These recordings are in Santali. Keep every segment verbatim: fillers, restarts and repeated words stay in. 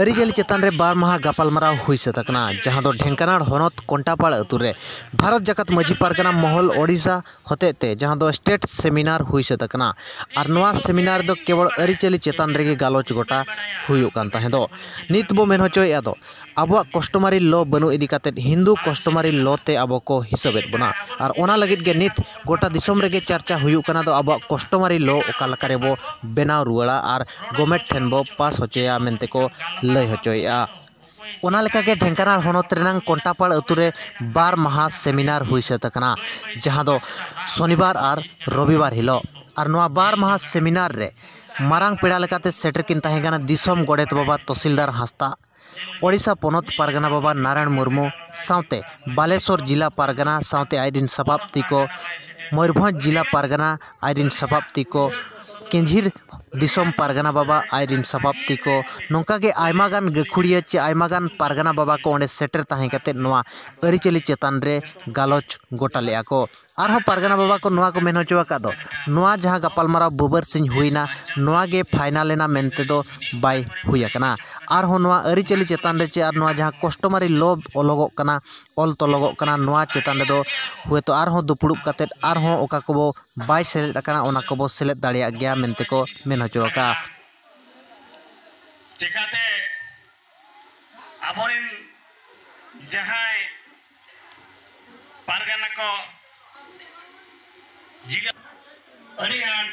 ᱟᱹᱨᱤᱪᱟᱹᱞᱤ ᱪᱮᱛᱟᱱ ᱨᱮ ᱵᱟᱨ ᱢᱟᱦᱟ ᱜᱟᱯᱟᱞᱢᱟᱨᱟᱣ ᱦᱩᱭ ᱥᱟᱹᱛ ᱟᱠᱟᱱᱟ, ᱡᱟᱦᱟᱸ ᱫᱚ ᱰᱷᱮᱝᱠᱟᱱᱟᱲ ᱦᱚᱱᱚᱛ ᱠᱚᱱᱴᱟᱯᱟᱲ ᱟᱹᱛᱩ ᱨᱮ ᱵᱷᱟᱨᱚᱛ ᱡᱟᱠᱟᱛ ᱢᱟᱹᱡᱷᱤ ᱯᱟᱨᱜᱟᱱᱟ ᱢᱚᱦᱚᱞ ᱳᱰᱤᱥᱟ ᱦᱚᱛᱮᱡ ᱛᱮ, ᱡᱟᱦᱟᱸ ᱫᱚ ᱥᱴᱮᱴ ᱥᱮᱢᱤᱱᱟᱨ ᱦᱩᱭ ᱥᱟᱹᱛ ᱟᱠᱟᱱᱟ᱾ ᱟᱨ ᱱᱚᱣᱟ ᱥᱮᱢᱤᱱᱟᱨ ᱫᱚ ᱠᱮᱵᱚᱞ ᱟᱹᱨᱤᱪᱟᱹᱞᱤ ᱪᱮᱛᱟᱱ ᱨᱮᱜᱮ ᱜᱟᱞᱚᱪ ᱜᱚᱴᱟ ᱦᱩᱭᱩᱜ ᱠᱟᱱ ᱛᱟᱦᱮᱸ ᱫᱚ᱾ ᱱᱤᱛ ᱵᱚ ᱢᱮᱱ ᱦᱚᱪᱚᱭᱮᱫᱼᱟ ᱫᱚ, ᱟᱵᱚᱣᱟᱜ ᱠᱚᱥᱴᱚᱢᱟᱨᱤ ᱞᱚ ᱵᱟᱹᱱᱩᱜ ᱤᱫᱤ ᱠᱟᱛᱮᱫ ᱦᱤᱱᱫᱩ ᱠᱚᱥᱴᱚᱢᱟᱨᱤ ᱞᱚ ᱛᱮ ᱟᱵᱚ ᱠᱚ ᱦᱤᱥᱟᱹᱵᱮᱫ ᱵᱚᱱᱟ᱾ ᱟᱨ ᱚᱱᱟ ᱞᱟᱹᱜᱤᱫ ᱜᱮ ᱱᱤᱛ ᱜᱚᱴᱟ ᱫᱤᱥᱚᱢ ᱨᱮᱜᱮ ᱪᱟᱨᱪᱟ ᱦᱩᱭᱩᱜ ᱠᱟᱱᱟ ᱫᱚ, ᱟᱵᱚᱣᱟᱜ ᱠᱚᱥᱴᱚᱢᱟᱨᱤ ᱞᱚ ᱚᱠᱟ ᱞᱮᱠᱟ ᱨᱮᱵᱚ ᱵᱮᱱᱟᱣ ᱨᱩᱣᱟᱹᱲᱟ ᱟᱨ ᱜᱚᱵᱷᱢᱮᱱᱴ ᱴᱷᱮᱱ ᱵᱚ ᱯᱟᱥ ᱦᱚᱪᱚᱭᱟ ᱢᱮᱱᱛᱮ ᱠᱚ ᱞᱟᱹᱭ ᱦᱚᱪᱚᱭᱮᱫᱼᱟ᱾ ᱚᱱᱟ ᱞᱮᱠᱟᱜᱮ ᱰᱷᱮᱝᱠᱟᱱᱟᱲ ᱦᱚᱱᱚᱛ ᱨᱮᱱᱟᱝ ᱠᱚᱱᱴᱟᱯᱟᱲ ᱟᱹᱛᱩ ᱨᱮ ᱵᱟᱨ ᱢᱟᱦᱟ ᱥᱮᱢᱤᱱᱟᱨ ᱦᱩᱭ ᱥᱟᱹᱛ ᱟᱠᱟᱱᱟ, ᱡᱟᱦᱟᱸ ᱫᱚ ᱥᱚᱱᱤᱵᱟᱨ ᱟᱨ ᱨᱚᱵᱤᱵᱟᱨ ᱦᱤᱞᱳᱜ᱾ ᱟᱨ ᱱᱚᱣᱟ ᱵᱟᱨ ᱢᱟᱦᱟ ᱥᱮᱢᱤᱱᱟᱨ ᱨᱮ ᱢᱟᱨᱟᱝ ᱯᱮᱲᱟ ᱞᱮᱠᱟᱛᱮ ᱥᱮᱴᱮᱨ ᱠᱤᱱ ᱛᱟᱦᱮᱸ ᱠᱟᱱᱟ ᱫᱤᱥᱚᱢ ᱜᱚᱰᱮᱛ ᱵᱟᱵᱟ ᱛᱚᱥᱤᱞᱫᱟᱨ ᱦᱟᱸᱥᱫᱟ, ᱳᱰᱤᱥᱟ ᱯᱚᱱᱚᱛ ᱯᱟᱨᱜᱟᱱᱟ ᱵᱟᱵᱟ ᱱᱟᱨᱟᱭᱚᱬ ᱢᱩᱨᱢᱩ ᱥᱟᱶᱛᱮ ᱵᱟᱞᱮᱥᱚᱨ ᱡᱤᱞᱟ ᱯᱟᱨᱜᱟᱱᱟ ᱥᱟᱶᱛᱮ ᱟᱡᱨᱤᱱ ᱥᱟᱯᱟᱵᱛᱤ ᱠᱚ, ᱢᱚᱭᱩᱨᱵᱷᱚᱸᱡᱽ ᱡᱤᱞᱟ ᱯᱟᱨᱜᱟᱱᱟ ᱟᱡᱨᱤᱱ ᱥᱟᱯᱟᱵᱛᱤ ᱠᱚ, ᱠᱮᱧᱡᱷᱤᱨ ᱫᱤᱥᱚᱢ ᱯᱟᱨᱜᱟᱱᱟ ᱵᱟᱵᱟ ᱟᱡᱨᱤᱱ ᱥᱟᱯᱟᱵᱛᱤ ᱠᱚ, ᱱᱚᱝᱠᱟ ᱜᱮ ᱟᱭᱢᱟ ᱜᱟᱱ ᱜᱟᱹᱠᱷᱩᱲᱤᱭᱟᱹ ᱪᱮ ᱟᱭᱢᱟ ᱜᱟᱱ ᱯᱟᱨᱜᱟᱱᱟ ᱵᱟᱵᱟ ᱠᱚ ᱚᱸᱰᱮ ᱥᱮᱴᱮᱨ ᱛᱟᱦᱮᱸ ᱠᱟᱛᱮᱫ ᱱᱚᱣᱟ ᱟᱹᱨᱤᱪᱟᱹᱞᱤ ᱪᱮᱛᱟᱱ ᱨᱮ ᱜᱟᱞᱚᱪ ᱜᱚᱴᱟ ᱞᱮᱫᱼᱟ ᱠᱚ᱾ ᱟᱨᱦᱚᱸ ᱯᱟᱨᱜᱟᱱᱟ ᱵᱟᱵᱟ ᱠᱚ ᱱᱚᱣᱟ ᱠᱚ ᱢᱮᱱ ᱦᱚᱪᱚ ᱟᱠᱟᱫ ᱫᱚ, ᱱᱚᱣᱟ ᱡᱟᱦᱟᱸ ᱜᱟᱯᱟᱞᱢᱟᱨᱟᱣ ᱵᱟᱹᱵᱟᱹᱨᱥᱤᱧ ᱦᱩᱭᱱᱟ, ᱱᱚᱣᱟ ᱜᱮ ᱯᱷᱟᱭᱱᱟᱞ ᱮᱱᱟ ᱢᱮᱱᱛᱮ ᱫᱚ ᱵᱟᱭ ᱦᱩᱭ ᱟᱠᱟᱱᱟ᱾ ᱟᱨᱦᱚᱸ ᱱᱚᱣᱟ ᱟᱹᱨᱤᱪᱟᱹᱞᱤ ᱪᱮᱛᱟᱱ ᱨᱮ ᱪᱮ ᱟᱨ ᱱᱚᱣᱟ ᱡᱟᱦᱟᱸ ᱠᱚᱥᱴᱚᱢᱟᱨᱤ ᱞᱚ ᱚᱞᱚᱜᱚᱜ ᱠᱟᱱᱟ, ᱚᱞ ᱛᱚᱞᱚᱜᱚᱜ ᱠᱟᱱᱟ, ᱱᱚᱣᱟ ᱪᱮᱛᱟᱱ ᱨᱮᱫᱚ ᱦᱚᱭᱛᱳ ᱟᱨᱦᱚᱸ ᱫᱩᱯᱲᱩᱵ ᱠᱟᱛᱮᱫ ᱟᱨᱦᱚᱸ ᱚᱠᱟ ᱠᱚᱵᱚ ᱵᱟᱭ ᱥᱮᱞᱮᱫ ᱟᱠᱟᱱᱟ, ᱚᱱᱟ ᱠᱚᱵᱚ ᱥᱮᱞᱮᱫ ᱫᱟᱲᱮᱭᱟᱜ ᱜᱮᱭᱟ ᱢᱮᱱᱛᱮ ᱠᱚ ᱢᱮᱱ ᱦᱚᱪᱚ ᱟᱠᱟᱫᱼᱟ᱾ ᱪᱮᱠᱟᱛᱮ ᱟᱵᱚᱨᱮᱱ ᱡᱟᱦᱟᱸᱭ ᱯᱟᱨᱜᱟᱱᱟ ᱠᱚ ᱡᱤᱞᱟᱹ, ᱟᱹᱰᱤ ᱟᱸᱴ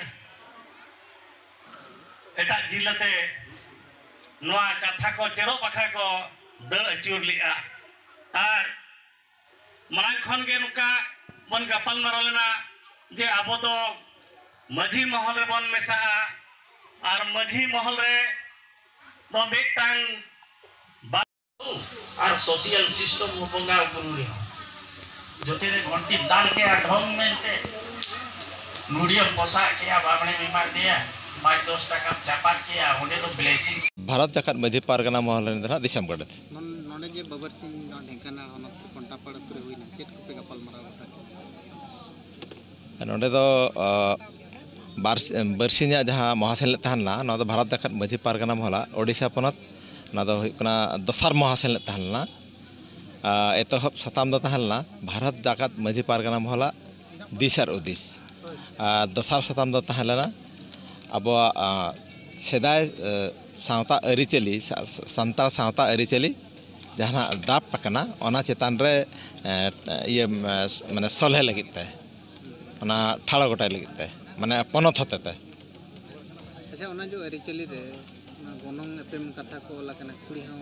ᱮᱴᱟᱜ ᱡᱤᱞᱟᱹᱛᱮ ᱱᱚᱣᱟ ᱠᱟᱛᱷᱟ ᱠᱚ ᱪᱮᱫᱚᱜ ᱵᱟᱠᱷᱨᱟ ᱠᱚ ᱫᱟᱹᱲ ᱟᱹᱪᱩᱨ ᱞᱮᱫᱼᱟ᱾ ᱟᱨ ᱢᱟᱲᱟᱝ ᱠᱷᱚᱱ ᱜᱮ ᱱᱚᱝᱠᱟ ᱵᱚᱱ ᱜᱟᱯᱟᱞ ᱢᱟᱨᱟᱣ ᱞᱮᱱᱟ ᱡᱮ ᱟᱵᱚ ᱫᱚ ᱢᱟᱹᱡᱷᱤ ᱢᱚᱦᱚᱞ ᱨᱮᱵᱚᱱ ᱢᱮᱥᱟᱜᱼᱟ, ᱟᱨ ᱢᱟᱹᱡᱷᱤ ᱢᱚᱦᱚᱞ ᱨᱮ ᱫᱚ ᱢᱤᱫᱴᱟᱝ ᱟᱨ ᱥᱳᱥᱤᱭᱟᱞ ᱥᱤᱥᱴᱮᱢ ᱦᱚᱸ ᱵᱚᱸᱜᱟ ᱵᱩᱨᱩ ᱨᱮᱦᱚᱸ᱾ ᱡᱚᱛᱮ ᱨᱮ ᱜᱷᱚᱱᱴᱤ ᱫᱟᱱ ᱠᱮᱜᱼᱟ ᱰᱷᱚᱝ ᱢᱮᱱᱛᱮ, ᱱᱩᱰᱤᱭᱟᱹ ᱯᱚᱥᱟᱜ ᱠᱮᱜᱼᱟ, ᱵᱟᱢᱲᱮᱢ ᱮᱢᱟ ᱫᱮᱭᱟ, ᱯᱟᱸᱪ ᱫᱚᱥ ᱴᱟᱠᱟᱢ ᱪᱟᱯᱟᱫ ᱠᱮᱜᱼᱟ, ᱚᱸᱰᱮ ᱫᱚ ᱵᱞᱮᱥᱤᱝ᱾ ᱵᱷᱟᱨᱚᱛ ᱡᱟᱠᱟᱛ ᱢᱟᱹᱡᱷᱤ ᱯᱟᱨᱜᱟᱱᱟ ᱢᱚᱦᱚᱞ ᱨᱮᱱ ᱫᱚ ᱱᱟᱦᱟᱜ ᱫᱤᱥᱚᱢ ᱜᱚᱰᱮᱛ᱾ ᱱᱚᱰᱮ ᱡᱮ ᱵᱟᱵᱟᱨ ᱥᱤᱝ ᱱᱚᱣᱟ ᱰᱷᱮᱝᱠᱟᱱᱟᱞ ᱦᱚᱱᱚᱛ ᱠᱚᱱᱴᱟᱯᱟᱲ ᱟᱹᱛᱩ ᱨᱮ ᱦᱩᱭᱱᱟ, ᱪᱮᱫ ᱠᱚᱯᱮ ᱜᱟᱯᱟᱞ ᱢᱟᱨᱟᱣ ᱜᱚᱴᱟ ᱠᱮᱫᱟ? ᱱᱚᱰᱮ ᱫᱚ, ᱟ, ᱵᱟᱨ ᱵᱟᱨᱥᱤᱧᱟᱜ ᱡᱟᱦᱟᱸ ᱢᱚᱦᱟᱥᱮᱱᱞᱮᱫ ᱛᱟᱦᱮᱸ ᱞᱮᱱᱟ, ᱱᱚᱣᱟ ᱫᱚ ᱵᱷᱟᱨᱚᱛ ᱡᱟᱠᱟᱛ ᱢᱟᱹᱡᱷᱤ ᱯᱟᱨᱜᱟᱱᱟ ᱢᱚᱦᱚᱞᱟ ᱳᱰᱤᱥᱟ ᱯᱚᱱᱚᱛ, ᱱᱚᱣᱟ ᱫᱚ ᱦᱩᱭᱩᱜ ᱠᱟᱱᱟ ᱫᱚᱥᱟᱨ ᱢᱚᱦᱟᱥᱮᱱᱞᱮᱫ ᱛᱟᱦᱮᱸ ᱞᱮᱱᱟ᱾ ᱟᱨ ᱮᱛᱚᱦᱚᱵ ᱥᱟᱛᱟᱢ ᱫᱚ ᱛᱟᱦᱮᱸ ᱞᱮᱱᱟ ᱵᱷᱟᱨᱚᱛ ᱡᱟᱠᱟᱛ ᱢᱟᱹᱡᱷᱤ ᱯᱟᱨᱜᱟᱱᱟ ᱢᱚᱦᱚᱞᱟ ᱫᱤᱥ ᱟᱨ ᱦᱩᱫᱤᱥ᱾ ᱟᱨ ᱫᱚᱥᱟᱨ ᱥᱟᱛᱟᱢ ᱫᱚ ᱛᱟᱦᱮᱸ ᱞᱮᱱᱟ ᱟᱵᱚᱣᱟᱜ, ᱟᱸ, ᱥᱮᱫᱟᱭ, ᱮ, ᱥᱟᱶᱛᱟ ᱟᱹᱨᱤᱪᱟᱹᱞᱤ, ᱥᱟ-, ᱥᱟ-, ᱥᱟᱱᱛᱟᱲ ᱥᱟᱶᱛᱟ ᱟᱹᱨᱤᱪᱟᱹᱞᱤ ᱡᱟᱦᱟᱸ ᱱᱟᱜ ᱰᱨᱟᱯᱴ ᱟᱠᱟᱱᱟ, ᱚᱱᱟ ᱪᱮᱛᱟᱱ ᱨᱮ, ᱮ, ᱤᱭᱟᱹ, ᱮ, ᱢᱟᱱᱮ ᱥᱚᱞᱦᱮ ᱞᱟᱹᱜᱤᱫ ᱛᱮ, ᱚᱱᱟ ᱴᱷᱟᱲᱚ ᱜᱚᱴᱟᱭ ᱞᱟᱹᱜᱤᱫ ᱛᱮ, ᱢᱟᱱᱮ ᱯᱚᱱᱚᱛ ᱦᱚᱛᱮ ᱛᱮ᱾ ᱟᱪᱪᱷᱟ, ᱚᱱᱟ ᱡᱚ ᱟᱹᱨᱤᱪᱟᱹᱞᱤ ᱨᱮ ᱚᱱᱟ ᱜᱚᱱᱚᱝ ᱮᱯᱮᱢ ᱠᱟᱛᱷᱟ ᱠᱚ ᱚᱞ ᱟᱠᱟᱱᱟ, ᱠᱩᱲᱤ ᱦᱚᱸ,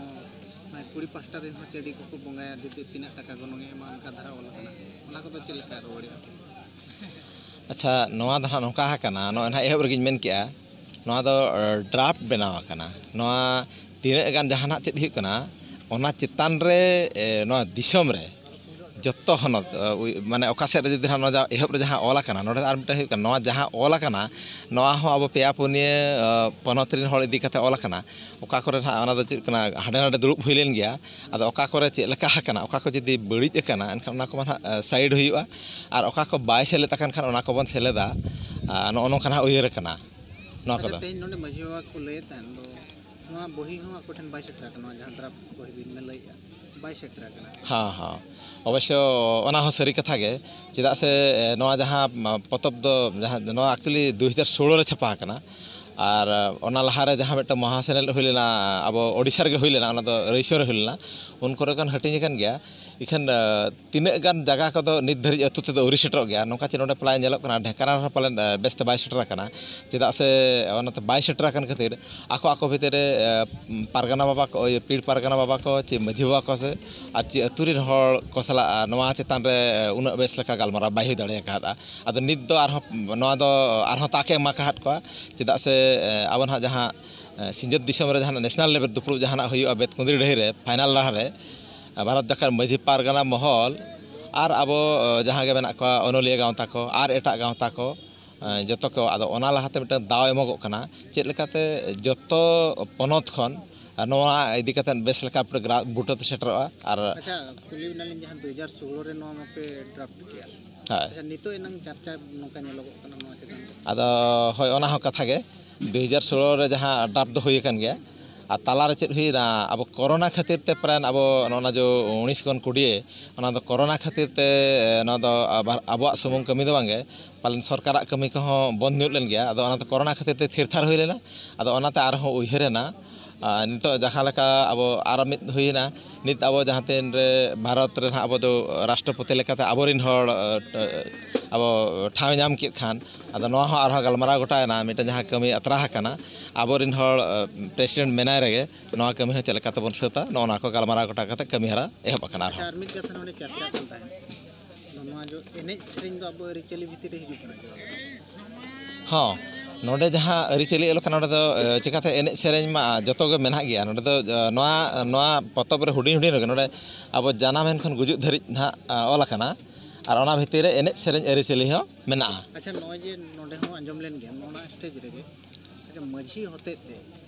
ᱢᱟᱱᱮ ᱠᱩᱲᱤ ᱯᱟᱦᱴᱟ ᱨᱮᱱ ᱦᱚᱸ ᱪᱟᱹᱰᱤ ᱠᱚᱠᱚ ᱵᱚᱸᱜᱟᱭᱟ, ᱡᱩᱫᱤ ᱛᱤᱱᱟᱹᱜ ᱴᱟᱠᱟ ᱜᱚᱱᱚᱝ ᱮ ᱮᱢᱟ, ᱚᱱᱠᱟ ᱫᱷᱟᱨᱟ ᱚᱞ ᱟᱠᱟᱱᱟ, ᱚᱱᱟ ᱠᱚᱫᱚ ᱪᱮᱫ ᱞᱮᱠᱟ ᱨᱩᱣᱟᱹᱲᱮᱫᱼᱟ? ᱟᱪᱪᱷᱟ, ᱱᱚᱣᱟ ᱫᱚ ᱦᱟᱸᱜ ᱱᱚᱝᱠᱟ ᱟᱠᱟᱱᱟ, ᱱᱚᱜᱼᱚᱭ ᱱᱟᱦᱟᱜ ᱮᱦᱚᱵ ᱨᱮᱜᱮᱧ ᱢᱮᱱ ᱠᱮᱜᱼᱟ, ᱱᱚᱣᱟ ᱫᱚ, ᱮ, ᱰᱨᱟᱯᱴ ᱵᱮᱱᱟᱣ ᱟᱠᱟᱱᱟ᱾ ᱱᱚᱣᱟ ᱛᱤᱱᱟᱹᱜ ᱜᱟᱱ ᱡᱟᱦᱟᱱᱟᱜ ᱪᱮᱫ ᱦᱩᱭᱩᱜ ᱠᱟᱱᱟ, ᱚᱱᱟ ᱪᱮᱛᱟᱱ ᱨᱮ, ᱮ, ᱱᱚᱣᱟ ᱫᱤᱥᱚᱢ ᱨᱮ ᱡᱚᱛᱚ ᱦᱚᱱᱚᱛ, ᱮ, ᱩᱭ-, ᱢᱟᱱᱮ ᱚᱠᱟ ᱥᱮᱫ ᱨᱮ ᱡᱩᱫᱤ ᱱᱟᱦᱟᱜ ᱱᱚᱣᱟ ᱡᱟ-, ᱮᱦᱚᱵ ᱨᱮ ᱡᱟᱦᱟᱸ ᱚᱞ ᱟᱠᱟᱱᱟ, ᱱᱚᱰᱮ ᱟᱨ ᱢᱤᱫᱴᱟᱝ ᱦᱩᱭᱩᱜ ᱠᱟᱱᱟ, ᱱᱚᱣᱟ ᱡᱟᱦᱟᱸ ᱚᱞ ᱟᱠᱟᱱᱟ, ᱱᱚᱣᱟ ᱦᱚᱸ ᱟᱵᱚ ᱯᱮᱭᱟ ᱯᱩᱱᱭᱟᱹ, ᱮ, ᱯᱚᱱᱚᱛ ᱨᱮᱱ ᱦᱚᱲ ᱤᱫᱤ ᱠᱟᱛᱮ ᱚᱞ ᱟᱠᱟᱱᱟ᱾ ᱚᱠᱟ ᱠᱚᱨᱮ ᱱᱟᱦᱟᱜ ᱚᱱᱟ ᱫᱚ ᱪᱮᱫ ᱠᱟᱱᱟ, ᱦᱟᱸᱰᱮ ᱱᱟᱰᱮ ᱫᱩᱲᱩᱵ ᱦᱩᱭ ᱞᱮᱱ ᱜᱮᱭᱟ, ᱟᱫᱚ ᱚᱠᱟ ᱠᱚᱨᱮ ᱪᱮᱫ ᱞᱮᱠᱟ ᱟᱠᱟᱱᱟ, ᱚᱠᱟ ᱠᱚ ᱡᱩᱫᱤ ᱵᱟᱹᱲᱤᱡ ᱟᱠᱟᱱᱟ, ᱮᱱᱠᱷᱟᱱ ᱚᱱᱟ ᱠᱚᱢᱟ ᱱᱟᱦᱟᱜ, ᱮ, ᱥᱟᱭᱤᱰ ᱦᱩᱭᱩᱜᱼᱟ, ᱟᱨ ᱚᱠᱟ ᱠᱚ ᱵᱟᱭ ᱥᱮᱞᱮᱫ ᱟᱠᱟᱱ ᱠᱷᱟᱱ ᱚᱱᱟ ᱠᱚᱵᱚᱱ ᱥᱮᱞᱮᱫᱟ᱾ ᱟᱨ ᱱᱚᱜᱼᱚ ᱱᱚᱝᱠᱟ ᱱᱟᱦᱟᱜ ᱩᱭᱦᱟᱹᱨ ᱟᱠᱟᱱᱟ ᱱᱚᱣᱟ ᱟᱪᱪᱷᱟ, ᱠᱚᱫᱚ᱾ ᱛᱮᱦᱮᱧ ᱱᱚᱰᱮ ᱢᱟᱹᱡᱷᱤ ᱵᱟᱵᱟ ᱠᱚ ᱞᱟᱹᱭᱮᱫ ᱛᱟᱦᱮᱱ ᱫᱚ, ᱱᱚᱣᱟ ᱵᱚᱦᱤ ᱦᱚᱸ ᱟᱠᱚ ᱴᱷᱮᱱ ᱵᱟᱭ ᱥᱮᱴᱮᱨ ᱟᱠᱟᱱᱟ, ᱱᱚᱣᱟ ᱡᱟᱦᱟᱸ ᱰᱨᱟᱯᱴ ᱵᱚᱦᱤ ᱵᱤᱱ ᱞᱟᱹᱭᱮᱫᱼᱟ, ᱵᱟᱭ ᱥᱮᱴᱮᱨ ᱟᱠᱟᱱᱟ᱾ ᱦᱮᱸ, ᱦᱮᱸ, ᱚᱵᱚᱥᱥᱚ ᱚᱱᱟ ᱦᱚᱸ ᱥᱟᱹᱨᱤ ᱠᱟᱛᱷᱟ ᱜᱮ᱾ ᱪᱮᱫᱟᱜ ᱥᱮ, ᱮ, ᱱᱚᱣᱟ ᱡᱟᱦᱟᱸ, ᱢᱟ, ᱯᱚᱛᱚᱵ ᱫᱚ ᱡᱟᱦᱟᱸ, ᱱᱚᱣᱟ actually ᱫᱩ ᱦᱟᱡᱟᱨ ᱥᱳᱞᱳ ᱨᱮ ᱪᱷᱟᱯᱟ ᱟᱠᱟᱱᱟ᱾ ᱟᱨ, ᱮ, ᱚᱱᱟ ᱞᱟᱦᱟᱨᱮ ᱡᱟᱦᱟᱸ ᱢᱤᱫᱴᱟᱝ ᱢᱚᱦᱟ ᱥᱮᱱᱮᱞ ᱦᱩᱭ ᱞᱮᱱᱟ, ᱟᱵᱚ ᱳᱰᱤᱥᱟ ᱨᱮᱜᱮ ᱦᱩᱭ ᱞᱮᱱᱟ, ᱚᱱᱟ ᱫᱚ ᱨᱟᱹᱭᱥᱚ ᱨᱮ ᱦᱩᱭ ᱞᱮᱱᱟ, ᱩᱱ ᱠᱚᱨᱮ ᱠᱷᱚᱱ ᱦᱟᱹᱴᱤᱧ ᱟᱠᱟᱱ ᱜᱮᱭᱟ᱾ ᱤᱠᱷᱟᱹᱱ, ᱮ, ᱛᱤᱱᱟᱹᱜ ᱜᱟᱱ ᱡᱟᱭᱜᱟ ᱠᱚᱫᱚ ᱱᱤᱛ ᱫᱷᱟᱹᱨᱤᱡ ᱟᱹᱛᱩ ᱛᱮᱫᱚ ᱟᱹᱣᱨᱤ ᱥᱮᱴᱮᱨᱚᱜ ᱜᱮᱭᱟ᱾ ᱱᱚᱝᱠᱟ ᱪᱮ ᱱᱚᱰᱮ ᱯᱨᱟᱭ ᱧᱮᱞᱚᱜ ᱠᱟᱱᱟ, ᱰᱷᱮᱸᱠᱟᱱᱟᱞ ᱨᱮᱦᱚᱸ ᱯᱟᱞᱮᱱ, ᱮ, ᱵᱮᱥᱛᱮ ᱵᱟᱭ ᱥᱮᱴᱮᱨ ᱟᱠᱟᱱᱟ᱾ ᱪᱮᱫᱟᱜ ᱥᱮ ᱚᱱᱟᱛᱮ ᱵᱟᱭ ᱥᱮᱴᱮᱨ ᱟᱠᱟᱱ ᱠᱷᱟᱹᱛᱤᱨ ᱟᱠᱚ ᱟᱠᱚ ᱵᱷᱤᱛᱤᱨ ᱨᱮ, ᱮ, ᱯᱟᱨᱜᱟᱱᱟ ᱵᱟᱵᱟ ᱠᱚ, ᱤᱭᱟᱹ, ᱯᱤᱲ ᱯᱟᱨᱜᱟᱱᱟ ᱵᱟᱵᱟ ᱠᱚ ᱪᱮ ᱢᱟᱹᱡᱷᱤ ᱵᱟᱵᱟ ᱠᱚ ᱥᱮ ᱟᱨ ᱪᱮ ᱟᱹᱛᱩ ᱨᱮᱱ ᱦᱚᱲ ᱠᱚ ᱥᱟᱞᱟᱜ, ᱮ, ᱱᱚᱣᱟ ᱪᱮᱛᱟᱱ ᱨᱮ, ᱮ, ᱩᱱᱟᱹᱜ ᱵᱮᱥ ᱞᱮᱠᱟ ᱜᱟᱞᱢᱟᱨᱟᱣ ᱵᱟᱭ ᱦᱩᱭ ᱫᱟᱲᱮ ᱟᱠᱟᱫᱼᱟ᱾ ᱟᱫᱚ ᱱᱤᱛ ᱫᱚ ᱟᱨᱦᱚᱸ ᱱᱚᱣᱟ ᱫᱚ ᱟᱨᱦᱚᱸ ᱛᱟᱠ ᱮ ᱮᱢᱟ ᱟᱠᱟᱫ ᱠᱚᱣᱟ᱾ ᱪᱮᱫᱟᱜ ᱥᱮ, ᱮ, ᱟᱵᱚ ᱱᱟᱦᱟᱜ ᱡᱟᱦᱟᱸ, ᱮ, ᱥᱤᱧᱚᱛ ᱫᱤᱥᱚᱢ ᱨᱮ ᱡᱟᱦᱟᱱᱟᱜ ᱱᱮᱥᱱᱟᱞ ᱞᱮᱵᱮᱞ ᱫᱩᱯᱲᱩᱵ ᱡᱟᱦᱟᱱᱟᱜ ᱦᱩᱭᱩᱜᱼᱟ ᱵᱮᱛᱠᱩᱸᱫᱽᱨᱤ ᱰᱟᱹᱦᱤ ᱨᱮ ᱯᱷᱟᱭᱱᱟᱞ ᱞᱟᱦᱟ ᱨᱮ, ᱮ, ᱵᱷᱟᱨᱚᱛ ᱡᱟᱠᱟᱛ ᱢᱟᱹᱡᱷᱤ ᱯᱟᱨᱜᱟᱱᱟ ᱢᱚᱦᱚᱞ ᱟᱨ ᱟᱵᱚ, ᱮ, ᱡᱟᱦᱟᱸ ᱜᱮ ᱢᱮᱱᱟᱜ ᱠᱚᱣᱟ ᱚᱱᱚᱞᱤᱭᱟᱹ ᱜᱟᱶᱛᱟ ᱠᱚ ᱟᱨ ᱮᱴᱟᱜ ᱜᱟᱶᱛᱟ ᱠᱚ, ᱮ, ᱡᱚᱛᱚ ᱠᱚ, ᱟᱫᱚ ᱚᱱᱟ ᱞᱟᱦᱟᱛᱮ ᱢᱤᱫᱴᱟᱝ ᱫᱟᱣ ᱮᱢᱚᱜᱚᱜ ᱠᱟᱱᱟ᱾ ᱪᱮᱫ ᱞᱮᱠᱟᱛᱮ ᱡᱚᱛᱚ ᱯᱚᱱᱚᱛ ᱠᱷᱚᱱ ᱱᱚᱣᱟ ᱤᱫᱤ ᱠᱟᱛᱮ ᱵᱮᱥ ᱞᱮᱠᱟ ᱜᱨᱟ-, ᱵᱩᱴᱟᱹ ᱛᱮ ᱥᱮᱴᱮᱨᱚᱜᱼᱟ᱾ ᱟᱨ ᱟᱪᱪᱷᱟ, ᱠᱩᱞᱤ ᱵᱮᱱᱟᱞᱤᱧ, ᱡᱟᱦᱟᱸ ᱫᱩ ᱦᱟᱡᱟᱨ ᱥᱳᱞᱳ ᱨᱮ ᱱᱚᱣᱟ ᱢᱟᱯᱮ ᱰᱨᱟᱯᱴ ᱠᱮᱜᱼᱟ, ᱦᱳᱭ᱾ ᱟᱪᱪᱷᱟ, ᱱᱤᱛᱚᱜ ᱮᱱᱟᱝ ᱪᱟᱨᱪᱟ ᱱᱚᱝᱠᱟ ᱧᱮᱞᱚᱜᱚᱜ ᱠᱟᱱᱟ ᱱᱚᱣᱟ ᱪᱮᱛᱟᱱ ᱨᱮ? ᱟᱫᱚ ᱦᱳᱭ, ᱚᱱᱟ ᱦᱚᱸ ᱠᱟᱛᱷᱟ ᱜᱮ, ᱫᱩ ᱦᱟᱡᱟᱨ ᱥᱳᱞᱳ ᱨᱮ ᱡᱟᱦᱟᱸ ᱰᱨᱟᱯᱴ ᱫᱚ ᱦᱩᱭ ᱟᱠᱟᱱ ᱜᱮᱭᱟ, ᱟᱨ ᱛᱟᱞᱟᱨᱮ ᱪᱮᱫ ᱦᱩᱭᱱᱟ, ᱟᱵᱚ ᱠᱳᱨᱳᱱᱟ ᱠᱷᱟᱹᱛᱤᱨ ᱛᱮ ᱯᱨᱟᱭ ᱟᱵᱚ ᱱᱚᱜᱼᱚ ᱱᱟ ᱡᱚ ᱩᱱᱤᱥ ᱠᱷᱚᱱ ᱠᱩᱲᱤᱭᱮ, ᱚᱱᱟ ᱫᱚ ᱠᱳᱨᱳᱱᱟ ᱠᱷᱟᱹᱛᱤᱨ ᱛᱮ, ᱮ, ᱱᱚᱣᱟ ᱫᱚ ᱟᱵᱟᱨ ᱟᱵᱚᱣᱟᱜ ᱥᱩᱢᱩᱝ ᱠᱟᱹᱢᱤ ᱫᱚ ᱵᱟᱝᱜᱮ, ᱯᱟᱞᱮᱱ ᱥᱚᱨᱠᱟᱨᱟᱜ ᱠᱟᱹᱢᱤ ᱠᱚᱦᱚᱸ ᱵᱚᱱᱫ ᱧᱚᱜ ᱞᱮᱱ ᱜᱮᱭᱟ᱾ ᱟᱫᱚ ᱚᱱᱟᱛᱮ ᱠᱳᱨᱳᱱᱟ ᱠᱷᱟᱹᱛᱤᱨ ᱛᱮ ᱛᱷᱤᱨ ᱛᱷᱟᱨ ᱦᱩᱭ ᱞᱮᱱᱟ᱾ ᱟᱫᱚ ᱚᱱᱟᱛᱮ ᱟᱨᱦᱚᱸ ᱩᱭᱦᱟᱹᱨ ᱮᱱᱟ, ᱟᱨ ᱱᱤᱛᱚᱜ ᱡᱟᱦᱟᱸ ᱞᱮᱠᱟ ᱟᱵᱚ ᱟᱨ ᱢᱤᱫ ᱦᱩᱭᱮᱱᱟ, ᱱᱤᱛ ᱟᱵᱚ ᱡᱟᱦᱟᱸ ᱛᱤᱱ ᱨᱮ ᱵᱷᱟᱨᱚᱛ ᱨᱮ ᱱᱟᱦᱟᱜ ᱟᱵᱚ ᱫᱚ ᱨᱟᱥᱴᱨᱚᱯᱚᱛᱤ ᱞᱮᱠᱟᱛᱮ ᱟᱵᱚᱨᱮᱱ ᱦᱚᱲ, ᱮ, ᱟᱵᱚ ᱴᱷᱟᱶ ᱧᱟᱢ ᱠᱮᱫ ᱠᱷᱟᱱ, ᱟᱫᱚ ᱱᱚᱣᱟ ᱦᱚᱸ ᱟᱨᱦᱚᱸ ᱜᱟᱞᱢᱟᱨᱟᱣ ᱜᱚᱴᱟᱭᱮᱱᱟ, ᱢᱤᱫᱴᱮᱱ ᱡᱟᱦᱟᱸ ᱠᱟᱹᱢᱤ ᱟᱛᱨᱟ ᱟᱠᱟᱱᱟ, ᱟᱵᱚᱨᱮᱱ ᱦᱚᱲ, ᱮ, ᱯᱨᱮᱥᱤᱰᱮᱱᱴ ᱢᱮᱱᱟᱭ ᱨᱮᱜᱮ ᱱᱚᱣᱟ ᱠᱟᱹᱢᱤ ᱦᱚᱸ ᱪᱮᱫ ᱞᱮᱠᱟ ᱛᱮᱵᱚᱱ ᱥᱟᱹᱛᱟ, ᱱᱚᱜᱼᱚ ᱱᱚᱣᱟ ᱠᱚ ᱜᱟᱞᱢᱟᱨᱟᱣ ᱜᱚᱴᱟ ᱠᱟᱛᱮ ᱠᱟᱹᱢᱤ ᱦᱚᱨᱟ ᱮᱦᱚᱵ ᱟᱠᱟᱱᱟ ᱟᱨᱦᱚᱸ᱾ ᱟᱪᱪᱷᱟ, ᱟᱨ ᱢᱤᱫ ᱠᱟᱛᱷᱟ ᱱᱚᱰᱮ ᱪᱟᱨᱪᱟ ᱠᱟᱱ ᱛᱟᱦᱮᱸᱫ, ᱱᱚᱣᱟ ᱡᱚ ᱮᱱᱮᱡ ᱥᱮᱨᱮᱧ ᱫᱚ ᱟᱵᱚ ᱟᱹᱨᱤᱪᱟᱹᱞᱤ ᱵᱷᱤᱛᱤᱨ ᱨᱮ ᱦᱤᱡᱩᱜ ᱠᱟᱱᱟ ᱡᱚ? ᱦᱚᱸ, ᱱᱚᱰᱮ ᱡᱟᱦᱟᱸ ᱟᱹᱨᱤᱪᱟᱹᱞᱤ ᱟᱞᱚ ᱠᱟᱱᱟ, ᱱᱚᱰᱮ ᱫᱚ, ᱮ, ᱪᱤᱠᱟᱹᱛᱮ ᱮᱱᱮᱡ ᱥᱮᱨᱮᱧ ᱢᱟ ᱡᱚᱛᱚ ᱜᱮ ᱢᱮᱱᱟᱜ ᱜᱮᱭᱟ᱾ ᱱᱚᱰᱮ ᱫᱚ, ᱮ, ᱱᱚᱣᱟ, ᱱᱚᱣᱟ ᱯᱚᱛᱚᱵ ᱨᱮ ᱦᱩᱰᱤᱧ ᱦᱩᱰᱤᱧ ᱨᱮᱜᱮ ᱱᱚᱰᱮ ᱟᱵᱚ ᱡᱟᱱᱟᱢ ᱮᱱ ᱠᱷᱚᱱ ᱜᱩᱡᱩᱜ ᱫᱷᱟᱹᱨᱤᱡ ᱱᱟᱦᱟᱜ, ᱮ, ᱚᱞ ᱟᱠᱟᱱᱟ, ᱟᱨ ᱚᱱᱟ ᱵᱷᱤᱛᱤᱨ ᱨᱮ ᱮᱱᱮᱡ ᱥᱮᱨᱮᱧ ᱟᱹᱨᱤᱪᱟᱹᱞᱤ ᱦᱚᱸ ᱢᱮᱱᱟᱜᱼᱟ᱾ ᱟᱪᱪᱷᱟ, ᱱᱚᱜᱼᱚᱭ ᱡᱮ ᱱᱚᱰᱮ ᱦᱚᱸ ᱟᱸᱡᱚᱢ ᱞᱮᱱ ᱜᱮᱭᱟ, ᱱᱚᱜᱼᱚ ᱱᱟ ᱥᱴᱮᱡᱽ ᱨᱮᱜᱮ, ᱟᱪᱪᱷᱟ, ᱢᱟᱹᱡᱷᱤ ᱦᱚᱛᱮᱡ ᱛᱮ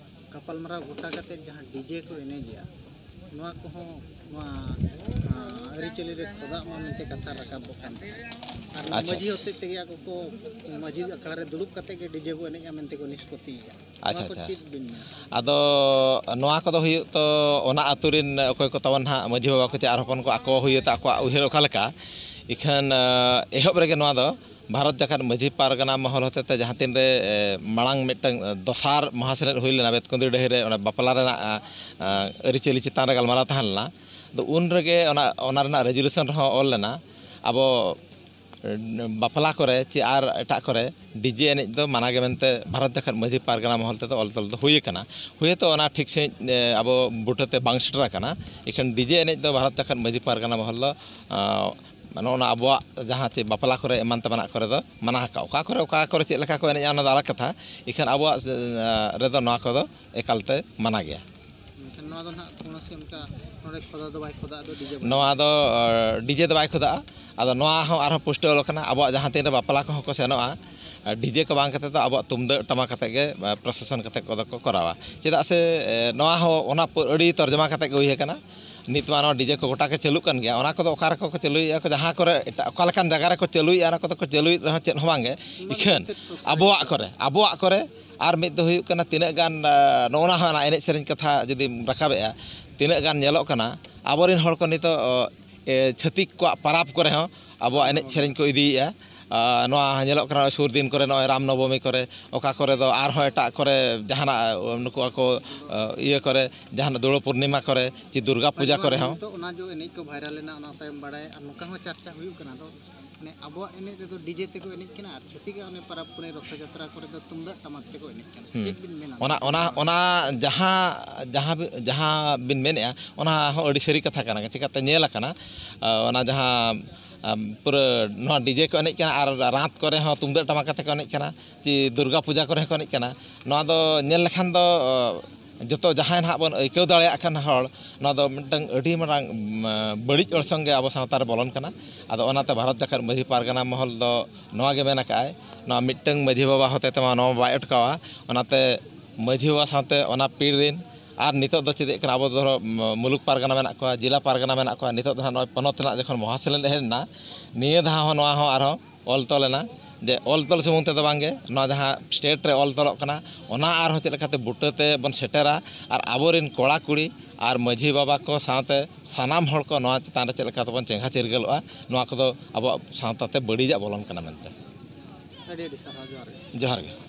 ᱜᱟᱯᱟᱞᱢᱟᱨᱟᱣ ᱜᱚᱴᱟ ᱠᱟᱛᱮ ᱡᱟᱦᱟᱸ ᱰᱤᱡᱮ ᱠᱚ ᱮᱱᱮᱡᱮᱜᱼᱟ, ᱱᱚᱣᱟ ᱠᱚᱦᱚᱸ ᱱᱚᱣᱟ, ᱟ, ᱟᱹᱨᱤᱪᱟᱹᱞᱤ ᱨᱮ ᱠᱷᱚᱫᱟᱜ ᱢᱟ ᱢᱮᱱᱛᱮ ᱠᱟᱛᱷᱟ ᱨᱟᱠᱟᱵᱚᱜ ᱠᱟᱱ ᱛᱟᱦᱮᱸᱫ᱾ ᱟᱨ ᱱᱚᱣᱟ ᱟᱪᱪᱷᱟ, ᱢᱟᱹᱡᱷᱤ ᱟᱪᱪᱷᱟ᱾ ᱦᱚᱛᱮᱡ ᱛᱮᱜᱮ ᱟᱠᱚ ᱠᱚ ᱢᱟᱹᱡᱷᱤ ᱟᱠᱷᱲᱟ ᱨᱮ ᱫᱩᱲᱩᱵ ᱠᱟᱛᱮ ᱜᱮ ᱰᱤᱡᱮ ᱠᱚ ᱮᱱᱮᱡᱼᱟ ᱢᱮᱱᱛᱮ ᱠᱚ ᱱᱤᱥᱯᱚᱛᱤᱭᱮᱫᱼᱟ᱾ ᱟᱪᱪᱷᱟ, ᱱᱚᱣᱟ ᱠᱚ ᱟᱪᱪᱷᱟ᱾ ᱪᱮᱫ ᱵᱤᱱ ᱢᱮᱱᱟ? ᱟᱫᱚ ᱱᱚᱣᱟ ᱠᱚᱫᱚ ᱦᱩᱭᱩᱜ ᱛᱚ ᱚᱱᱟ ᱟᱹᱛᱩ ᱨᱮᱱ ᱚᱠᱚᱭ ᱠᱚ ᱛᱟᱵᱚᱱ ᱱᱟᱦᱟᱜ ᱢᱟᱹᱡᱷᱤ ᱵᱟᱵᱟ ᱠᱚ ᱪᱮ ᱟᱨ ᱦᱚᱯᱚᱱ ᱠᱚ ᱟᱠᱚ ᱦᱩᱭᱩᱜ ᱛᱮ ᱟᱠᱚᱣᱟᱜ ᱩᱭᱦᱟᱹᱨ ᱚᱠᱟ ᱞᱮᱠᱟ, ᱤᱠᱷᱟᱹᱱ, ᱮ, ᱮᱦᱚᱵ ᱨᱮᱜᱮ ᱱᱚᱣᱟ ᱫᱚ ᱵᱷᱟᱨᱚᱛ ᱡᱟᱠᱟᱛ ᱢᱟᱹᱡᱷᱤ ᱯᱟᱨᱜᱟᱱᱟ ᱢᱚᱦᱚᱞ ᱦᱚᱛᱮᱛᱮ ᱡᱟᱦᱟᱸ ᱛᱤᱱ ᱨᱮ, ᱮ, ᱢᱟᱲᱟᱝ ᱢᱤᱫᱴᱟᱝ, ᱮ, ᱫᱚᱥᱟᱨ ᱢᱚᱦᱟᱥᱮᱞᱮᱫ ᱦᱩᱭ ᱞᱮᱱᱟ ᱵᱮᱛᱠᱩᱸᱫᱽᱨᱤ ᱰᱟᱹᱦᱤ ᱨᱮ, ᱚᱱᱟ ᱵᱟᱯᱞᱟ ᱨᱮᱱᱟᱜ, ᱮ, ᱮ, ᱟᱹᱨᱤᱪᱟᱹᱞᱤ ᱪᱮᱛᱟᱱ ᱨᱮ ᱜᱟᱞᱢᱟᱨᱟᱣ ᱛᱟᱦᱮᱸ ᱞᱮᱱᱟ᱾ ᱟᱫᱚ ᱩᱱ ᱨᱮᱜᱮ ᱚᱱᱟ, ᱚᱱᱟ ᱨᱮᱱᱟᱜ ᱨᱮᱡᱩᱞᱩᱥᱚᱱ ᱨᱮᱦᱚᱸ ᱚᱞ ᱞᱮᱱᱟ, ᱟᱵᱚ, ᱮ, ᱵᱟᱯᱞᱟ ᱠᱚᱨᱮ ᱪᱮ ᱟᱨ ᱮᱴᱟᱜ ᱠᱚᱨᱮ ᱰᱤᱡᱮ ᱮᱱᱮᱡ ᱫᱚ ᱢᱟᱱᱟ ᱜᱮ ᱢᱮᱱᱛᱮ ᱵᱷᱟᱨᱚᱛ ᱡᱟᱠᱟᱛ ᱢᱟᱹᱡᱷᱤ ᱯᱟᱨᱜᱟᱱᱟ ᱢᱚᱦᱚᱞ ᱛᱮᱫᱚ ᱚᱞ ᱛᱚᱞ ᱫᱚ ᱦᱩᱭ ᱟᱠᱟᱱᱟ᱾ ᱦᱩᱭᱛᱚ ᱚᱱᱟ ᱴᱷᱤᱠ ᱥᱟᱺᱦᱤᱡ, ᱮ, ᱟᱵᱚ ᱵᱩᱴᱟᱹᱛᱮ ᱵᱟᱝ ᱥᱮᱴᱮᱨ ᱟᱠᱟᱱᱟ᱾ ᱤᱠᱷᱟᱹᱱ ᱰᱤᱡᱮ ᱮᱱᱮᱡ ᱫᱚ ᱵᱷᱟᱨᱚᱛ ᱡᱟᱠᱟᱛ ᱢᱟᱹᱡᱷᱤ ᱯᱟᱨᱜᱟᱱᱟ ᱢᱚᱦᱚᱞ ᱫᱚ, ᱟ, ᱱᱚᱜᱼᱚ ᱱᱟ ᱟᱵᱚᱣᱟᱜ ᱡᱟᱦᱟᱸ ᱪᱮ ᱵᱟᱯᱞᱟ ᱠᱚᱨᱮ ᱮᱢᱟᱱ ᱛᱮᱢᱟᱱᱟᱜ ᱠᱚᱨᱮ ᱫᱚ ᱢᱟᱱᱟ ᱟᱠᱟᱫ᱾ ᱚᱠᱟ ᱠᱚᱨᱮ, ᱚᱠᱟ ᱠᱚᱨᱮ ᱪᱮᱫ ᱞᱮᱠᱟ ᱠᱚ ᱮᱱᱮᱡᱼᱟ, ᱚᱱᱟ ᱫᱚ ᱟᱞᱟᱜᱽ ᱠᱟᱛᱷᱟ᱾ ᱤᱠᱷᱟᱹᱱ ᱟᱵᱚᱣᱟᱜ, ᱮ, ᱨᱮᱫᱚ ᱱᱚᱣᱟ ᱠᱚᱫᱚ ᱮᱠᱟᱞᱛᱮ ᱢᱟᱱᱟ ᱜᱮᱭᱟ᱾ ᱢᱮᱱᱠᱷᱟᱱ ᱱᱚᱣᱟ ᱫᱚ ᱱᱟᱦᱟᱜ ᱠᱳᱱᱳ ᱥᱮ ᱚᱱᱠᱟ ᱱᱚᱰᱮ ᱠᱷᱚᱫᱟ ᱫᱚ ᱵᱟᱭ ᱠᱷᱚᱫᱟ, ᱟᱫᱚ ᱰᱤᱡᱮ ᱵᱟᱭ ᱱᱚᱣᱟ ᱫᱚ, ᱮ, ᱰᱤᱡᱮ ᱫᱚ ᱵᱟᱭ ᱠᱷᱚᱫᱟᱜᱼᱟ᱾ ᱟᱫᱚ ᱱᱚᱣᱟ ᱦᱚᱸ ᱟᱨᱦᱚᱸ ᱯᱩᱥᱴᱟᱹᱣ ᱟᱠᱟᱱᱟ, ᱟᱵᱚᱣᱟᱜ ᱡᱟᱦᱟᱸ ᱛᱤᱱ ᱨᱮ ᱵᱟᱯᱞᱟ ᱠᱚᱦᱚᱸ ᱠᱚ ᱥᱮᱱᱚᱜᱼᱟ, ᱮ, ᱰᱤᱡᱮ ᱠᱚ ᱵᱟᱝ ᱠᱟᱛᱮ ᱫᱚ ᱟᱵᱚᱣᱟᱜ ᱛᱩᱢᱫᱟᱹᱜ ᱴᱟᱢᱟᱠ ᱠᱟᱛᱮ ᱜᱮ, ᱮ, ᱯᱨᱚᱥᱮᱥᱚᱱ ᱠᱟᱛᱮ ᱠᱚᱫᱚ ᱠᱚ ᱠᱚᱨᱟᱣᱟ᱾ ᱪᱮᱫᱟᱜ ᱥᱮ, ᱮ, ᱱᱚᱣᱟ ᱦᱚᱸ ᱚᱱᱟ ᱯᱟᱹ-, ᱟᱹᱰᱤ ᱛᱚᱨᱡᱚᱢᱟ ᱠᱟᱛᱮ ᱜᱮ ᱦᱩᱭ ᱟᱠᱟᱱᱟ᱾ ᱱᱤᱛ ᱢᱟ ᱱᱚᱣᱟ ᱰᱤᱡᱮ ᱠᱚ ᱜᱚᱴᱟ ᱜᱮ ᱪᱟᱹᱞᱩᱜ ᱠᱟᱱ ᱜᱮᱭᱟ᱾ ᱚᱱᱟ ᱠᱚᱫᱚ ᱚᱠᱟ ᱨᱮᱠᱚ ᱠᱚ ᱪᱟᱹᱞᱩᱭᱮᱫᱼᱟ ᱠᱚ, ᱡᱟᱦᱟᱸ ᱠᱚᱨᱮ ᱮᱴᱟᱜ ᱚᱠᱟ ᱞᱮᱠᱟᱱ ᱡᱟᱭᱜᱟ ᱨᱮᱠᱚ ᱪᱟᱹᱞᱩᱭᱮᱫᱼᱟ, ᱚᱱᱟ ᱠᱚᱫᱚ ᱠᱚ ᱪᱟᱹᱞᱩᱭᱮᱫ ᱨᱮᱦᱚᱸ ᱪᱮᱫ ᱦᱚᱸ ᱵᱟᱝ ᱜᱮ᱾ ᱤᱠᱷᱟᱹᱱ ᱟᱵᱚᱣᱟᱜ ᱠᱚᱨᱮ, ᱟᱵᱚᱣᱟᱜ ᱠᱚᱨᱮ᱾ ᱟᱨ ᱢᱤᱫ ᱫᱚ ᱦᱩᱭᱩᱜ ᱠᱟᱱᱟ, ᱛᱤᱱᱟᱹᱜ ᱜᱟᱱ, ᱟ, ᱱᱚᱜᱼᱚ ᱱᱟ ᱦᱚᱸ, ᱚᱱᱟ ᱮᱱᱮᱡ ᱥᱮᱨᱮᱧ ᱠᱟᱛᱷᱟ ᱡᱩᱫᱤᱢ ᱨᱟᱠᱟᱵᱮᱜᱼᱟ, ᱛᱤᱱᱟᱹᱜ ᱜᱟᱱ ᱧᱮᱞᱚᱜ ᱠᱟᱱᱟ ᱟᱵᱚᱨᱮᱱ ᱦᱚᱲ ᱠᱚ ᱱᱤᱛᱚᱜ, ᱚ, ᱮ, ᱪᱷᱟᱹᱛᱤᱠ ᱠᱚᱣᱟᱜ ᱯᱟᱨᱟᱵᱽ ᱠᱚᱨᱮ ᱦᱚᱸ ᱟᱵᱚᱣᱟᱜ ᱮᱱᱮᱡ ᱥᱮᱨᱮᱧ ᱠᱚ ᱤᱫᱤᱭᱮᱫᱼᱟ᱾ ᱟ, ᱱᱚᱣᱟ ᱧᱮᱞᱚᱜ ᱠᱟᱱᱟ, ᱥᱩᱨ ᱫᱤᱱ ᱠᱚᱨᱮ ᱱᱚᱜᱼᱚᱭ ᱨᱟᱢ ᱱᱚᱵᱚᱢᱤ ᱠᱚᱨᱮ, ᱚᱠᱟ ᱠᱚᱨᱮ ᱫᱚ ᱟᱨᱦᱚᱸ ᱮᱴᱟᱜ ᱠᱚᱨᱮ ᱡᱟᱦᱟᱱᱟᱜ, ᱱᱩᱠᱩ ᱟᱠᱚ, ᱟ, ᱤᱭᱟᱹ ᱠᱚᱨᱮ, ᱡᱟᱦᱟᱱᱟᱜ ᱫᱳᱞ ᱯᱩᱨᱱᱤᱢᱟ ᱠᱚᱨᱮ ᱪᱮ ᱫᱩᱨᱜᱟ ᱯᱩᱡᱟ ᱠᱚᱨᱮ ᱦᱚᱸ᱾ ᱱᱤᱛᱚᱜ ᱚᱱᱟ ᱡᱚ ᱮᱱᱮᱡ ᱠᱚ ᱵᱷᱟᱭᱨᱟᱞ ᱮᱱᱟ, ᱚᱱᱟ ᱛᱟᱭᱚᱢ ᱵᱟᱲᱟᱭ ᱟᱨ ᱱᱚᱝᱠᱟ ᱦᱚᱸ ᱪᱟᱨᱪᱟ ᱦᱩᱭᱩᱜ ᱠᱟᱱᱟ᱾ ᱟᱫᱚ ᱢᱟᱱᱮ ᱟᱵᱚᱣᱟᱜ ᱮᱱᱮᱡ ᱨᱮᱫᱚ ᱰᱤᱡᱮ ᱛᱮᱠᱚ ᱮᱱᱮᱡ ᱠᱟᱱᱟ ᱟᱨ ᱪᱷᱟᱹᱛᱤᱠᱟᱜ ᱚᱱᱮ ᱯᱟᱨᱟᱵᱽ ᱯᱩᱱᱟᱹᱭ ᱨᱚᱛᱷᱚ ᱡᱟᱛᱨᱟ ᱠᱚᱨᱮ ᱫᱚ ᱛᱩᱢᱫᱟᱜ ᱴᱟᱢᱟᱠ ᱛᱮᱠᱚ ᱮᱱᱮᱡ ᱠᱟᱱᱟ᱾ ᱦᱩᱸ᱾ ᱪᱮᱫ ᱵᱤᱱ ᱢᱮᱱᱟ? ᱚᱱᱟ, ᱚᱱᱟ, ᱚᱱᱟ ᱡᱟᱦᱟᱸ, ᱡᱟᱦᱟᱸ ᱵᱤ-, ᱡᱟᱦᱟᱸ ᱵᱤᱱ ᱢᱮᱱᱮᱫᱼᱟ, ᱚᱱᱟ ᱦᱚᱸ ᱟᱹᱰᱤ ᱥᱟᱹᱨᱤ ᱠᱟᱛᱷᱟ ᱠᱟᱱᱟ᱾ ᱪᱤᱠᱟᱹᱛᱮ ᱧᱮᱞ ᱟᱠᱟᱱᱟ, ᱟ, ᱚᱱᱟ ᱡᱟᱦᱟᱸ, ᱟᱢ, ᱯᱩᱨᱟᱹ ᱱᱚᱣᱟ ᱰᱤᱡᱮ ᱠᱚ ᱮᱱᱮᱡ ᱠᱟᱱᱟ ᱟᱨ ᱨᱟᱛ ᱠᱚᱨᱮ ᱦᱚᱸ ᱛᱩᱢᱫᱟᱹᱜ ᱴᱟᱢᱟᱠ ᱠᱟᱛᱮ ᱠᱚ ᱮᱱᱮᱡ ᱠᱟᱱᱟ, ᱪᱮ ᱫᱩᱨᱜᱟ ᱯᱩᱡᱟ ᱠᱚᱨᱮ ᱦᱚᱸᱠᱚ ᱮᱱᱮᱡ ᱠᱟᱱᱟ᱾ ᱱᱚᱣᱟ ᱫᱚ ᱧᱮᱞ ᱞᱮᱠᱷᱟᱱ ᱫᱚ, ᱚ, ᱡᱚᱛᱚ ᱡᱟᱦᱟᱸᱭ ᱱᱟᱦᱟᱜ ᱵᱚᱱ ᱟᱹᱭᱠᱟᱹᱣ ᱫᱟᱲᱮᱭᱟᱜ ᱠᱟᱱ ᱦᱚᱲ, ᱱᱚᱣᱟ ᱫᱚ ᱢᱤᱫᱴᱟᱝ ᱟᱹᱰᱤ ᱢᱟᱨᱟᱝ, ᱩᱢ, ᱵᱟᱹᱲᱤᱡ ᱚᱨᱥᱚᱝ ᱜᱮ ᱟᱵᱚ ᱥᱟᱶᱛᱟ ᱨᱮ ᱵᱚᱞᱚᱱ ᱠᱟᱱᱟ᱾ ᱟᱫᱚ ᱚᱱᱟᱛᱮ ᱵᱷᱟᱨᱚᱛ ᱡᱟᱠᱟᱛ ᱢᱟᱹᱡᱷᱤ ᱯᱟᱨᱜᱟᱱᱟ ᱢᱚᱦᱚᱞ ᱫᱚ ᱱᱚᱣᱟ ᱜᱮ ᱢᱮᱱ ᱟᱠᱟᱫᱼᱟᱭ, ᱱᱚᱣᱟ ᱢᱤᱫᱴᱟᱝ ᱢᱟᱹᱡᱷᱤ ᱵᱟᱵᱟ ᱦᱚᱛᱮ ᱛᱮᱢᱟ ᱱᱚᱣᱟ ᱵᱟᱭ ᱟᱴᱠᱟᱣᱟ᱾ ᱚᱱᱟᱛᱮ ᱢᱟᱹᱡᱷᱤ ᱵᱟᱵᱟ ᱥᱟᱶᱛᱮ ᱚᱱᱟ ᱯᱤᱲ ᱨᱮᱱ ᱟᱨ ᱱᱤᱛᱚᱜ ᱫᱚ ᱪᱮᱫ ᱠᱟᱱᱟ, ᱟᱵᱚ ᱫᱚ ᱫᱷᱚᱨᱚ, ᱢᱩᱞᱩᱠ ᱯᱟᱨᱜᱟᱱᱟ ᱢᱮᱱᱟᱜ ᱠᱚᱣᱟ, ᱡᱮᱞᱟ ᱯᱟᱨᱜᱟᱱᱟ ᱢᱮᱱᱟᱜ ᱠᱚᱣᱟ, ᱱᱤᱛᱚᱜ ᱫᱚ ᱱᱟᱦᱟᱜ ᱱᱚᱜᱼᱚᱭ ᱯᱚᱱᱚᱛ ᱨᱮᱱᱟᱜ ᱡᱚᱠᱷᱚᱱ ᱢᱚᱦᱟᱥᱮᱱ ᱦᱮᱡ ᱮᱱᱟ, ᱱᱤᱭᱟᱹ ᱫᱷᱟᱣ ᱦᱚᱸ ᱱᱚᱣᱟ ᱦᱚᱸ ᱟᱨᱦᱚᱸ ᱚᱞ ᱛᱚᱞ ᱮᱱᱟ᱾ ᱡᱮ ᱚᱞ ᱛᱚᱞ ᱥᱩᱢᱩᱝ ᱛᱮᱫᱚ ᱵᱟᱝᱜᱮ, ᱱᱚᱣᱟ ᱡᱟᱦᱟᱸ ᱥᱴᱮᱴ ᱨᱮ ᱚᱞ ᱛᱚᱞᱚᱜ ᱠᱟᱱᱟ, ᱚᱱᱟ ᱟᱨᱦᱚᱸ ᱪᱮᱫ ᱞᱮᱠᱟᱛᱮ ᱵᱩᱴᱟᱹ ᱛᱮ ᱵᱚᱱ ᱥᱮᱴᱮᱨᱟ ᱟᱨ ᱟᱵᱚᱨᱮᱱ ᱠᱚᱲᱟ ᱠᱩᱲᱤ ᱟᱨ ᱢᱟᱹᱡᱷᱤ ᱵᱟᱵᱟ ᱠᱚ ᱥᱟᱶᱛᱮ ᱥᱟᱱᱟᱢ ᱦᱚᱲ ᱠᱚ ᱱᱚᱣᱟ ᱪᱮᱛᱟᱱ ᱨᱮ ᱪᱮᱫ ᱞᱮᱠᱟ ᱛᱮᱵᱚᱱ ᱪᱮᱸᱜᱷᱟ ᱪᱤᱨᱜᱟᱹᱞᱚᱜᱼᱟ, ᱱᱚᱣᱟ ᱠᱚᱫᱚ ᱟᱵᱚᱣᱟᱜ ᱥᱟᱶᱛᱟ ᱛᱮ ᱵᱟᱹᱲᱤᱡᱟᱜ ᱵᱚᱞᱚᱱ ᱠᱟᱱᱟ ᱢᱮᱱᱛᱮ᱾ ᱟᱹᱰᱤ ᱟᱹᱰᱤ ᱥᱟᱨᱦᱟᱣ, ᱡᱚᱦᱟᱨ ᱜᱮ᱾ ᱡᱚᱦᱟᱨ ᱜᱮ᱾